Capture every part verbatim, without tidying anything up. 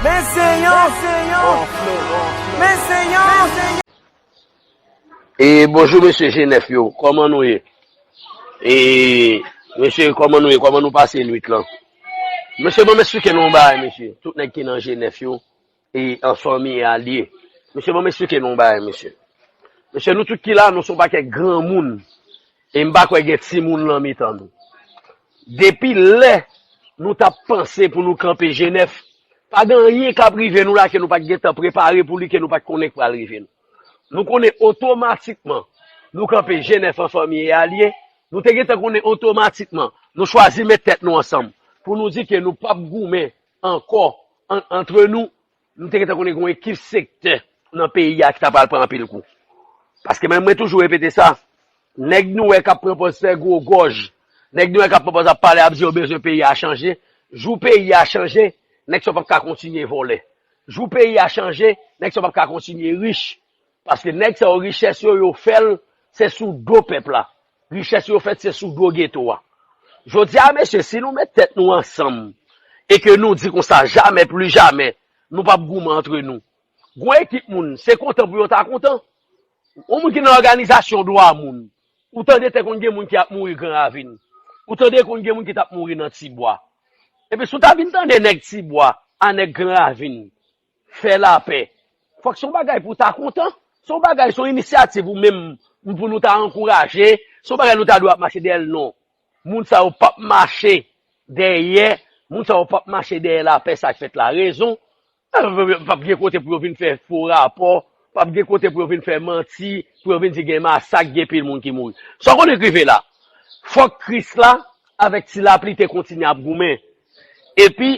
Men se yon, men se yon, men se yon. E bonjou mesye G nèf yo, kòman nou ye? E mesye, kòman nou ye? Kòman nou pase nwit lan? Mesye, ban m esplike nou yon bagay, mesye. Tout nèg ki nan G nèf yo, e an fanmi e alye. Mesye, ban m esplike nou yon bagay, mesye. Mesye, nou tout ki la, nou se yon pakèt granmoun. E m pa kwè gen timoun lan mitan nou. Depi lè nou t ap panse pou nou kanpe G nèf, pa gen anyen k ap rive nou la ke nou pa t gentan prepare pou li, ke nou pa t konnen k pral rive nou. Nou konnen otomatikman nou kanpe G nèf an fanmi e alye. Nou te gentan konnen otomatikman nou chwazi met tèt nou ansanm pou nou di ke nou p ap goumen ankò an- antre nou. Nou te gentan konnen gen yon ekip sektè nan peyi a ki ta pral pran anpil kou. Paske mwen, mwen toujou repete sa, nèg nou wè k ap pran pòz fè gwo gòj, nèg nou wè k ap pran pòz ap pale, ap di yo bezwen peyi a chanje. Jou peyi a chanje, nèg sa yo p ap ka kontinye vòlè. Jou peyi a chanje, nèg sa yo p ap ka kontinye rich. Paske nèg sa yo, richès yo, yo fè l, se sou do pèp la. Richès yo fèt, se sou do geto a. Jodi a, mesye, si nou met tèt nou ansanm e ke nou di konsa, jamè, pli jamè, nou p ap goumen antre nou. Gon ekip moun, se kontan pou yo ta kontan. Yon moun ki nan òganizasyon dwa moun, ou tande te konn gen moun ki ap mouri Gran Ravin. Ou tande konn gen moun ki t ap mouri nan Tibwa. Epi si w ta vin tande nèg Tibwa a nèg Gran Ravin fè lapè, fòk se yon bagay pou w ta kontan. Se yon bagay, se yon inisyativ ou menm pou nou ta ankouraje. Se yon bagay nou ta dwe ap mache dèyè l, non. Moun sa yo p ap mache dèyè, moun sa yo p ap mache dèyè lapè sa k fèt la. Rezon, p ap gen kote pou yo vin fè fo rapò, p ap gen kote pou yo vin fè manti, pou yo vin di gen masak, gen pil moun ki mouri. Sa w konnen k rive la? Fòk Krisla avèk Ti Lapli te kontinye ap goumen. Epi,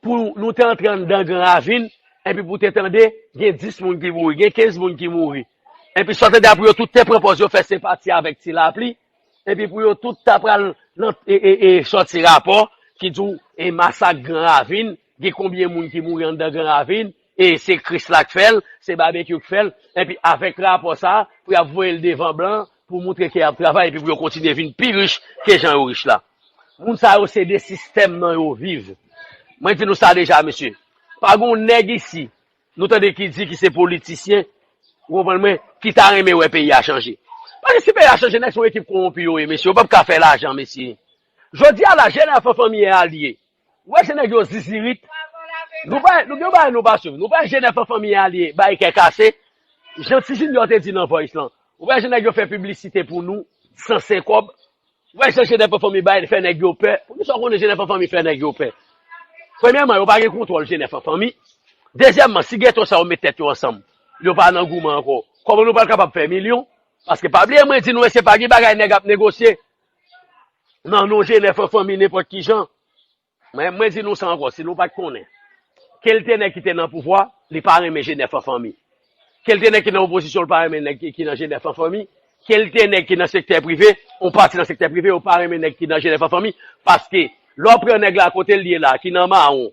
pou nou te antre anndan Gran Ravin, epi pou te tande, gen dis moun ki mouri, gen kenz moun ki mouri. Epi sa w tande a pou yo tout te pran pòz yo fè senpati avèk Ti Lapli, epi pou yo tout ta pral nan e, e, e, sòti rapò ki di w e masak Gran Ravin, gen konbyen moun ki mouri anndan Gran Ravin, e se Krisla k fè l, se Babekyou k fè l, epi avèk rapò sa a, pou y ap voye l devan blan, pou moutre ke y ap travay, epi pou yo kontinye vin pi rich ke jan yo rich la. Moun sa yo se de sistèm nan yo viv. Mwen di nou sa deja, mesye. Pa gon nèg isi, nou tande ki di ki se politisyen, ou konprann mwen, ki ta renmen wè peyi a chanje. Paske si peyi a chanje, nèg se yon ekip kowonpi yo ye, mesye. Yo p ap ka fè lajan, mesye. Jodi a la, G nèf an fanmi e alye. Ou wè se nèg yo zizirit. Nou pa, nou gen bagay nou pa swiv. Nou pa G nèf an fanmi e alye, bay kè kase. Jan Ti Junior te di nan Voice lan. Ou wè jan nèg yo fè piblisite pou nou, san sen kòb. Ou wè jan G nèf an fanmi bay, fè nèg yo pè. Poukisa w konnen G nèf an fanmi fè nèg yo pè? Premyèman, yo pa gen kontwòl G nèf an fanmi. Dezyèmman, si geto sa yo met tèt yo ansanm, yo pa nan goumen ankò, kòman nou pral kapab fè milyon? Paske pa bliye mwen di nou, mesye, pa gen bagay nèg ap negosye nan non G nèf an fanmi nenpòt ki jan. Mwen, mwen di nou sa ankò, si nou pa t konnen. Kelte nèg ki te nan pouvwa, li pa renmen G nèf an fanmi. Kelte nèg ki nan opozisyon, li pa renmen nèg ki, ki nan G nèf an fanmi. Kelte nèg ki nan sektè prive, yon pati nan sektè prive, yo pa renmen nèg ki nan G nèf an fanmi. Paske, lè w pran nèg la kote l ye la, ki nan mawon,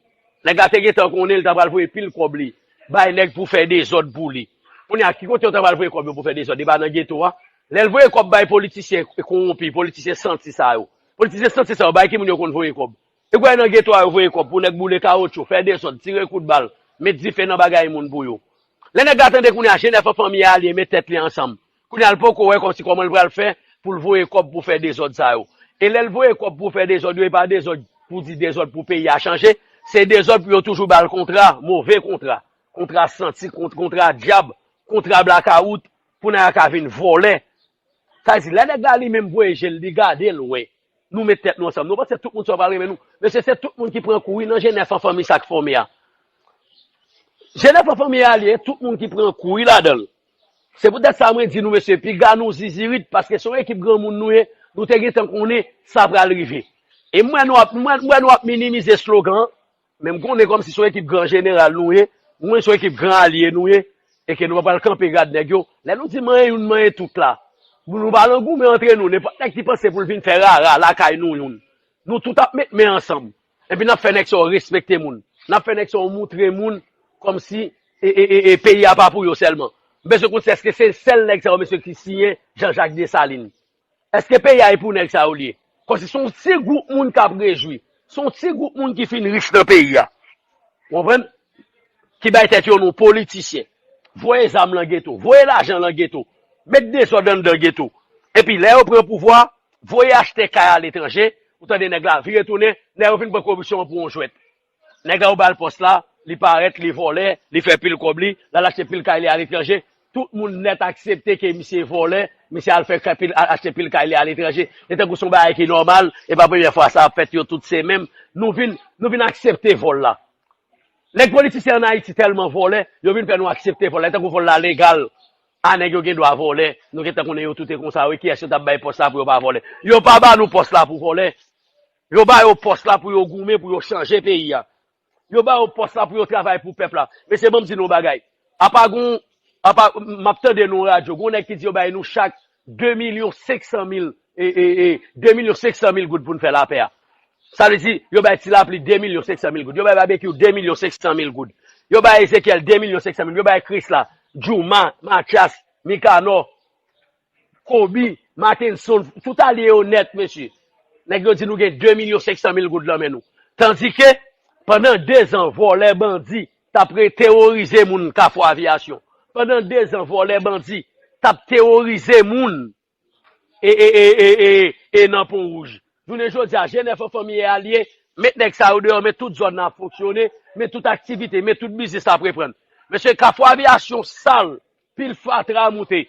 nèg la te gentan konnen l ta pral voye pil kòb li bay nèg pou fè dezòd pou li. Kounye a, ki kote yo ta pral voye kòb yo pou fè dezòd? E pa nan geto a. Lè l voye kòb bay politisyen kowonpi, politisyen santi sa yo. Politisyen santi sa yo, bay ki moun yo konn voye kòb? E kwè nan geto a yo voye kòb pou nèg boule kawotchou, fè dezòd, tire kout bal, met dife nan bagay moun pou yo. Lè nèg la tande kounye a G nèf an fanmi e alye met tèt li ansanm. Kounye a l poko wè kòmsi kòman l pral fè pou l voye kòb pou fè dezòd sa yo. E lè l voye kòb pou fè dezòd yo, e pa dezòd pou di dezòd pou peyi a chanje, se dezòd pou yo toujou ba l kontra, move kontra, kontra santi, kont- kontra dyab, kontra blakawout, pou nèg la ka vin vòlè. Sa vle di, lè nèg la li menm voye je l, li gade l wè. Nou met tèt nou ansanm. Nou panse tout moun sa yo pral renmen nou. Mesye, se tout moun ki pran kou wi nan G nèf an fanmi sa k fòme a. G nèf an fanmi a li ye, tout moun ki pran kou wi ladan l. Se poutèt sa mwen di nou, mesye, piga nou zizirit, paske se yon ekip granmoun nou ye, nou te gentan konnen sa pral rive. E m wè nou ap, m wè, m wè nou ap minimize slogan an, men m konnen kòmsi se yon ekip gran jeneral nou ye, m konnen se yon ekip gran alye nou ye, e ke nou pa pral kanpe gad nèg yo. Lè nou di manyen youn, manyen tout la, nou pa nan goumen antre nou, nenpòt nèg ki panse pou l vin fè rara lakay nou youn, nou tout ap met men ansanm. Epi n ap fè nèg sa yo respekte moun. N ap fè nèg sa yo moutre moun kòmsi e, e, e, e, peyi a pa pou yo sèlman. M bezwen konn si èske se sèl nèg sa yo, mesye, ki siyen Jean Jacques Dessalines. Èske peyi a e pou nèg sa yo li ye? Kòmsi se yon ti gwoup moun k ap rejwi. Se yon ti gwoup moun ki fin rich nan peyi a. Ou konprann? ki bay tèt yo non politisyen, voye zam nan geto, voye lajan nan geto, met dezòd anndan geto. Epi lè yo pran pouvwa, voye achte kay aletranje, ou tande nèg la vire tounen, lè yo fin pran koripsyon an pou yon jwèt. Nèg la yo ba l pòs la, li parèt, li vòlè, li fè pil kòb li, l al achte pil kay li aletranje. Tout moun nèt aksepte ke misye vòlè, misye al fè kay pil, al achte pil kay li aletranje. E tankou se yon bagay ki nòmal, e pa premyè fwa sa ap fèt yo tout se menm. Nou vin, nou vin aksepte vòl la. Nèg politisyen ann Ayiti tèlman vòlè, yo vin fè nou aksepte vòl la. E tankou vòl la legal. A nèg yo gen dwa vòlè. Nou gentan konnen yo tout e konsa, wi, kiyès yo t ap bay pòs la pou yo pa vòlè. Yo pa ba nou pòs la pou vòlè. Yo ba yo pòs la pou yo goumen, pou yo chanje peyi a. Yo ba yo pòs la pou yo travay pou pèp la. Mesye, ban m di nou yon bagay. Apa gon, apa, m ap tande nou radyo, gon nèg ki di yo bay nou chak de milyon senk san mil, e, e, e, de milyon senk san mil goud pou n fè lapè a. Sa vle di, yo bay Ti Lapli de milyon senk san mil goud. Yo bay Babekyou de milyon senk san mil goud. Yo bay Ezekyèl de milyon senk san mil. Yo bay Krisla, Jouma, Matyas, Mikanò, Kobe, Mackenson, tout alye yo nèt, mesye. Nèg yo di nou gen de milyon senk san mil goud nan men nou. Tandike, pandan dezan, vòlè, bandi, t ap re teworize moun Kafou Aviyasyon. Pandan dezan, vòlè, bandi, t ap teworize moun e, e, e, e, e, e nan Pon Wouj. Jounen jodi a, G nèf an fanmi e alye, met nèg sa yo deyò, men tout zòn nan ap fonksyone, men tout aktivite, men tout biznis ap reprann. Mesye, Kafou Aviyasyon sal, pil fatra moute.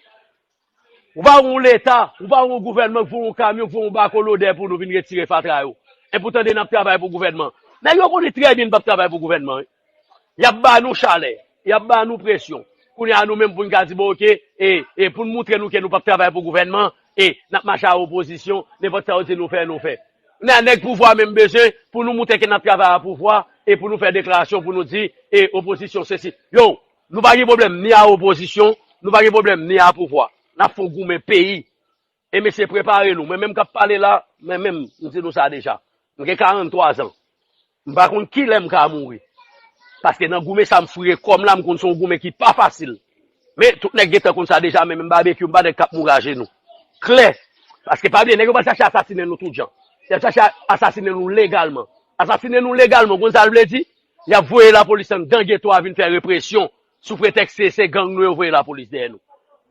Ou pa wè yon leta, ou pa wè yon gouvènman k voye yon kamyon, k voye yon bako lodè pou nou vin retire fatra yo. Epoutan de n ap travay pou gouvènman. Nèg yo konnen trè byen n p ap travay pou gouvènman, wi. Y ap ba nou chalè, y ap ba nou presyon. Kounye a nou menm pou n ka di, bon, oke, e, e pou n moutre nou ke nou p ap travay pou gouvènman, e n ap mache a opozisyon, nenpòt sa yo di nou fè, nou fè. Kounye a nèg pouvwa menm bezwen pou nou moutre ke n ap travay a pouvwa, e pou nou fè deklarasyon pou nou di, e opozisyon sesi. Yo, nou pa gen pwoblèm ni a opozisyon, nou pa gen pwoblèm ni a pouvwa. N ap fè yon goumen peyi. E mesye, prepare nou. Mwen menm k ap pale la, mwen menm, m di nou sa deja. M gen karannntwa zan. M pa konn kilè m ka mouri. Paske nan goumen sa m foure kò m la, m konn se yon goumen ki pa fasil. Men, tout nèg gentan konn sa deja, men menm Babekyou, m pa nèg k ap mouri ajenou. Klè. Paske pa bliye, nèg yo pral chache asasinen nou tout jan. Y ap chache asasinen nou legalman. Asasinen nou legalman, ou konn sa l vle di? Y ap voye lapolis anndan geto a vin fè represyon sou pretèks se, se gang nou yo voye lapolis dèyè nou.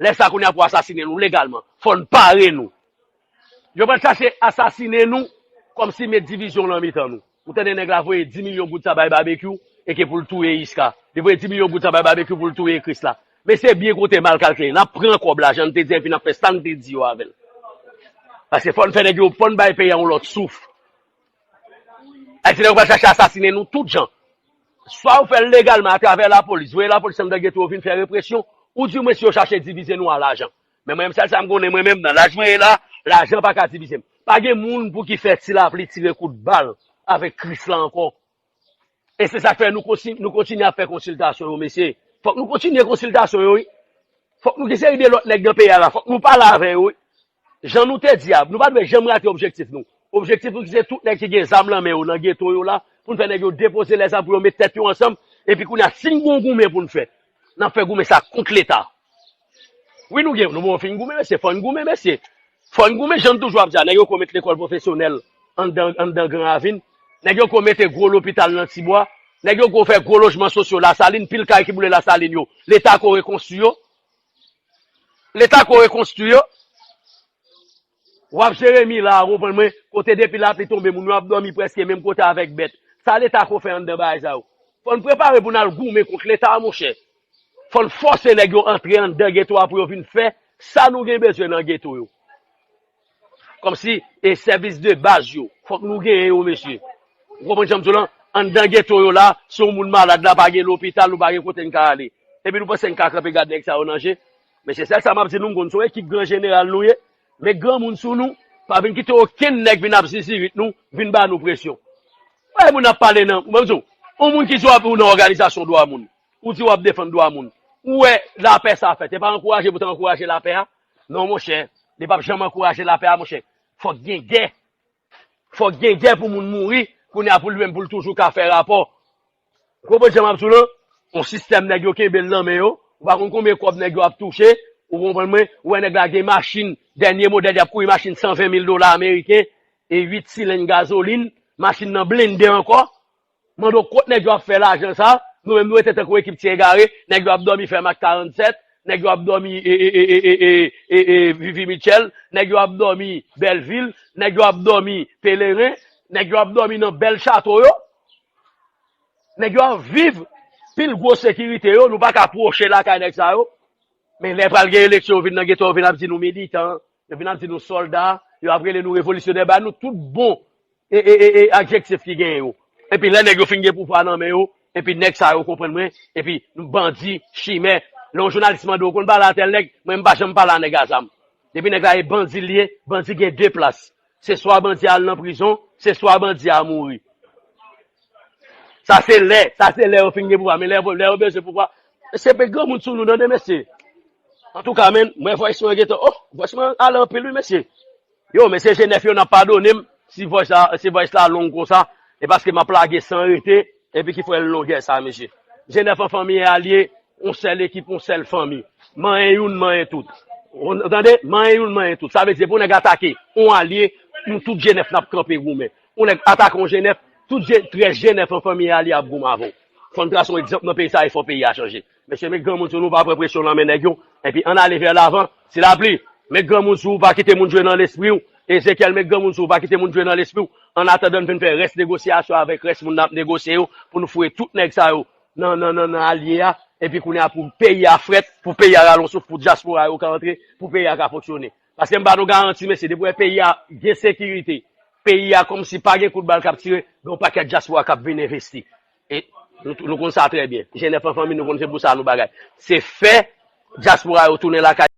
Lè sa kounye a pou asasinen nou legalman. Fò n pare nou. Yo pral chache asasinen nou kòmsi met divizyon nan mitan nou. Ou tande nèg la voye dis milyon goud sa bay Babekyou e ke pou l touye Iska. Li voye dis milyon goud sa bay Babekyou pou l touye Krisla. Men se byen kote mal kalkile. N ap pran kòb la, jan n te di, epi n ap fè sa n te di yo avè l. Paske fò n fè nèg yo, fò n bay peyi a yon lòt souf. Ayiti nèg yo pral chache asasinen nou tout jan. Swa yo fè l legalman atravè lapolis, voye lapolis anndan geto yo vin fè represyon, oudimwen si yo chache divize nou a lajan. Men mwen menm, sèl sa m konnen mwen menm, nan laj mwen ye la, lajan pa ka divize m. Pa gen moun pou ki fè Ti Lapli tire kout bal avèk Krisla ankò. E se sa k fè nou konsi-, nou kontinye ap fè konsiltasyon yo, mesye. Fòk nou kontinye konsiltasyon yo, wi. Fòk nou gen seri de lòt nèg nan peyi a la. Fòk nou pale avè yo, wi. Jan nou te di a, nou pa dwe janm rate objektif nou. Objektif nou se tout nèg ki gen zam nan men yo nan geto yo la, pou n fè nèg yo depoze lèzam pou yo met tèt yo ansanm, epi kounye a, si n gen yon goumen pou n fè, n ap fè goumen sa kont Leta. Wi, nou gen, nou bon fin goumen, mesye, fò n goumen, mesye. Fò n goumen, jan n toujou ap di a, nèg yo ko met lekòl pwofesyonèl anndan, anndan Gran Ravin. Nèg yo ko mete gwo lopital nan Tibwa. Nèg yo ko fè gwo lojman sosyo Lasalin, pil kay ki boule Lasalin yo. Leta ko rekonstwi yo. Leta ko rekonstwi yo. W ap Jeremi la, ou konprann mwen, kote depi lapli tonbe, moun yo ap dòmi prèske menm kote avèk bèt. Sa Leta ko fè anndan bagay sa yo? Fò n prepare pou n al goumen kont Leta, monchè. Fò n fòse nèg yo antre anndan geto a pou yo vin fè sa nou gen bezwen nan geto yo. Kòmsi, e sèvis de baz yo, fòk nou genyen yo, mesye. Ou konprann jan m di w lan? Anndan geto yo la, si yon moun malad la, pa gen lopital, nou pa gen kote n ka ale. Epi nou panse n ka kanpe gad nèg sa yo nan je? Mesye, sèl sa m ap di nou, m konn se yon ekip gran jeneral nou ye, met granmoun sou nou, pa vin kite okenn nèg vin ap zizirit nou, vin ba nou presyon. Wè moun ap pale nan, mwen m di w, yon moun ki di w ap ou nan òganizasyon dwa moun, ou di w ap defann dwa moun, ou wè lapè sa fèt, e pa ankouraje pou t ankouraje lapè a? Non, monchè, li p ap janm ankouraje lapè a, monchè. Fòk gen gè. Fòk gen gè pou moun mouri, kounye a pou li menm pou l toujou ka fè rapò. Ou konprann jan m ap di w lan? Yon sistèm nèg yo kenbe l nan men yo, ou pa konn konbyen kòb nèg yo ap touche, ou konprann mwen, ou wè nèg la gen machin, dènye modèl, y ap kouri machin san ven mil dola ameriken, e uit silenn gazolin, machin nan blende ankò. Mande w kot nèg yo ap fè lajan sa, Nou menm nou rete tankou ekip ti egare, nèg yo ap dòmi Fèm ak karannsèt, nèg yo ap dòmi e, e, e, e, e, e, e, e, Vivi Mitchell, nèg yo ap dòmi Bèlvil, nèg yo ap dòmi Peleren, nèg yo ap dòmi nan bèl chato yo, nèg yo ap viv pil gwo sekirite yo, nou pa ka pwoche lakay nèg sa yo. Men lè pral gen eleksyon, yo vin nan geto, yo vin ap di nou militan, yo vin ap di nou sòlda, yo ap rele nou revolisyonè, ba nou tout bon e, e, e, e, adjektif ki gen yo. Epi lè nèg yo fin gen pouvwa nan men yo, epi nèg sa yo konprann mwen, epi bandi, chimè, lè yon jounalis mande w konn pale a tèl nèg, mwen m pa janm pale a nèg a zam. Depi nèg la e bandi l ye, bandi gen de plas. Se swa bandi al nan prizon, se swa bandi a mouri. Sa se lè, sa se lè yo fin gen pouvwa, men lè, lè yo bezwen pouvwa, mesye, pe granmoun sou nou tande mesye. Antouka, men, mwen voice mwen gentan, oh, voice mwen ale anpil wi mesye. Yo, mesye, G nèf yo n ap padone m si voice la, si voice la long konsa, e paske m ap lage san rete, epi ki fè l longè sa, mesye. G nèf an fanmi e alye, yon sèl ekip, yon sèl fanmi. Manyen youn, manyen tout. Ou tande? Manyen youn, manyen tout. Sa vle di pou nèg atake yon alye, nou tout G nèf n ap kanpe goumen. Yon nèg atake yon G nèf, tout G, trèz G nèf an fanmi e alye ap goumen avè w. Fò n trase yon egzanp nan peyi sa e fò peyi a chanje. Mesye, met granmoun sou nou, pa pran presyon nan men nèg yo. Epi ann ale vè lavan. Silapli, met granmoun sou ou, pa kite moun jwe nan lespri w. Ezekyèl, met granmoun sou ou, pa kite moun jwe nan lespri w. Annatandan n vin fè rès negosyasyon avèk rès moun n ap negosye yo pou nou foure tout nèg sa yo nan, nan, nan, nan alye a. Epi kounye a pou peyi a frèt, pou peyi a rale yon souf, pou dyaspora yo ka antre, pou peyi a ka fonksyone. Paske m ba nou garanti, mesye, depi w wè peyi a gen sekirite, peyi a kòmsi pa gen kout bal k ap tire, gen yon pakèt dyaspora k ap vin envesti. E nou, nou konn sa trè byen. G nèf an fanmi, nou konn se pou sa nou bagay. Se fè dyaspora yo tounen lakay